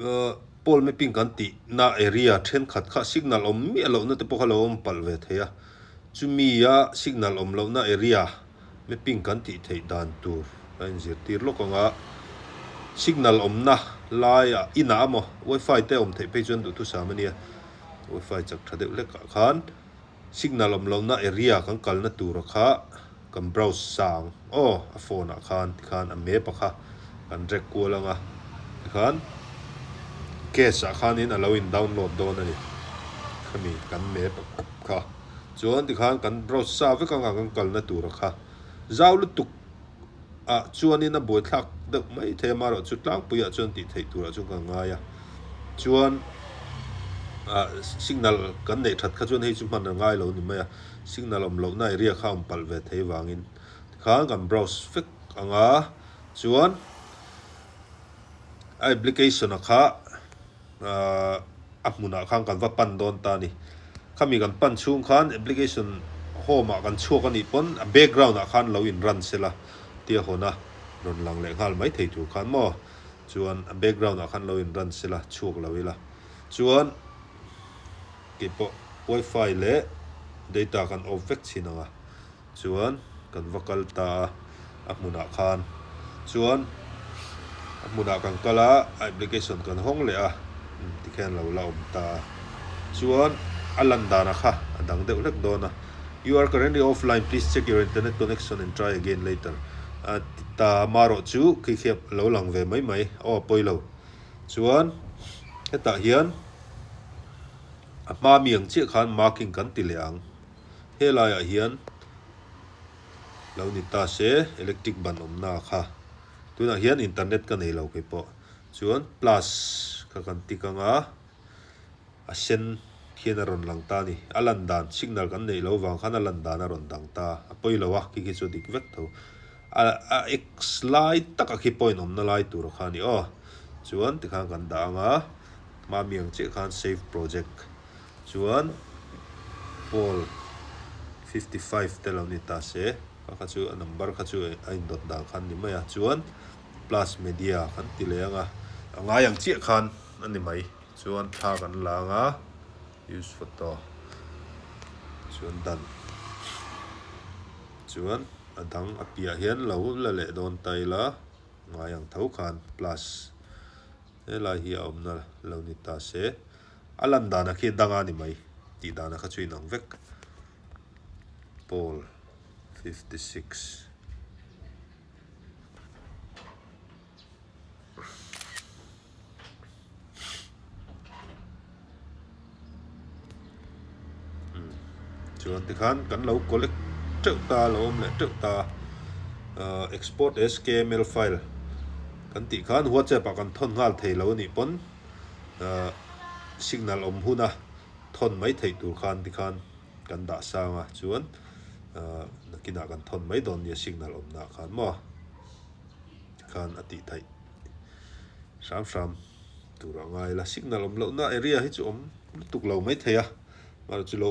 Pole mapping kan tihna area thenkhat kha signal awm miah lohna te pawh kha lo awm palh ve thei a, chumi a signal awm lohna area mapping kan tih theih dan tur a inzirtir lawk ang a, signal awmna laiah inah emaw wifi te awm theih phei chuan duhthusam a nia, wifi chak tha deuh hlekah khan. Signal awm lohna area kan kalna tura kha kan browse sang aw a phone ah khan tikhan a map a kha kan drag kual anga tikhan cache ah khanin a lo in download dawn a ni khami kan map kha chuan tikhan kan browse sa vek anga kan kalna tura kha zau lutuk ah chuanin a buaithlak deuh mai thei a amaherawhchu tlangpuiah chuan tih theih turah chuan kan ngai a chuan ah signal kan neih that kha chuan hei chu hman a ngai lo ni mai a signal awm lohna area kha a awm palh ve thei vangin tikhan kan browse vek ang a chuan a application a kha. Ahh a hmunah khan kan va pan dawn ta a ni. Khami kan pan chhung khan application home ah kan chhuak a nih pawn a background ah khan lo in run sela tia hawn a rawn lang leh nghal mai thei tur khan maw chuan a background ah khan lo in run sela chhuak lo ila chuan keipawh wifi leh data kan off vek chhin ang a. Chuan kan va kal ta a, a hmunah khan chuan a hmunah kan kal a, a application kan hawng leh a, tikhian lo la awm ta a. Chuan a lan danah kha a dang deuh hlek dawn a, You are currently offline, please check your internet connection and try again later a ti ta a, marawh chu khi khi a lo lang ve mai mai, aw a pawi lo. Chuan hetah hian a hma mi ang chiah khan marking kan ti leh ang. Helaiah hian lo ni ta se electric ban awmna kha tunah hian internet ka nei lo kei pawh chuan plus kha kan tik anga a sen khian a rawn lang ta a ni a lan dan signal kan neih loh vang khan a lan dan a rawn dang ta a pawi lo a khi khi chu a dik vek tho a a x lai taka khi point awmna lai tur kha a ni aw chuan tikhan kan dah anga hmami ang chiah khan save project. Chuan Paul 55 te lo ni ta se, kha kha chu a number kha chu a indawt dan khan ni mai a, chuan plus media kan ti leh ang a, a ngai ang chiah khan a ni mai, chuan thla kan la ang a, use photo chuan done, chuan a dang a piah hian lo la leh dawn ta ila ngai ang tho khan plus helai hi a awmna lo ni ta se. A lan dan a khi dang a ni mai tih dan a kha chu inang vek. Paul 56. Chuan tikhan kan lo collect teuh ta lo awm leh teuh ta export as kml file kan tih khan whatsapp ah kan thawn nghal thei lo a nih pawn ahh signal awm huna thawn mai theih tur khan tikhan kan dah sang a chuan ahh nakinah kan thawn mai dawn nia signal awmna ah khan maw tikhan a tih theih hram hram tur a ngai la signal awm lohna area hi chu awm lutuk lo mai thei a mahse chu lo.